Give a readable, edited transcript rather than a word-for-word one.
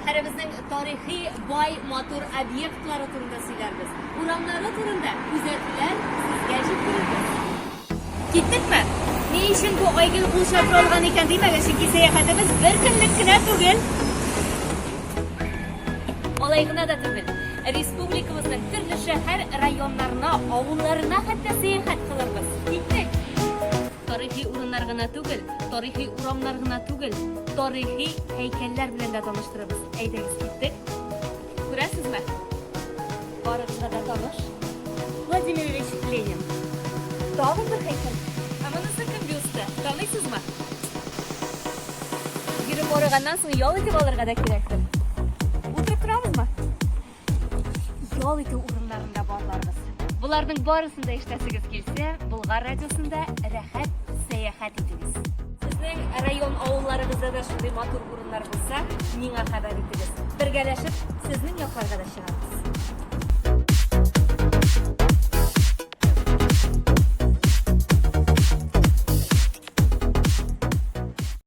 Шәһәребезнең тарихи бай матур объектлары турында сөйләрбез. Урамнары турында күзәтүләр сезгә җиткерербез. Киттекме? Ни өчен бу Айгөл кул чатыры алган икән димәгез, чөнки сәяхәтебез бер көнлек кенә түгел. Алай гына да түгел, республикабызның төрле шәһәр, районнарына, авылларына хәтта сәяхәт кылырбыз. Киттек! Тарихи урыннар гына түгел, тарихи урамнар гына түгел, тарихи һәйкәлләр белән дә таныштырабыз. Әйдәгез, киттек. Күрәсезме? Барыгызга да таныш. Владимир Ильич Ленин. Тагын бер һәйкәл. Ә монысы кем бюсты? Таныйсызмы? Йөреп арыганнан соң ял итеп алырга да кирәктер. Утырып торабызмы? Ял итү урыннарында барларбыз. Боларның барысын да ишетәсегез килсә, Болгар радиосында рәхәт сәяхәт итегез. Сезнең район авылларыгызда да шундый матур урыннар булса, миңа хәбәр итегез. Бергәләшеп, сезнең якларга да чыгарбыз.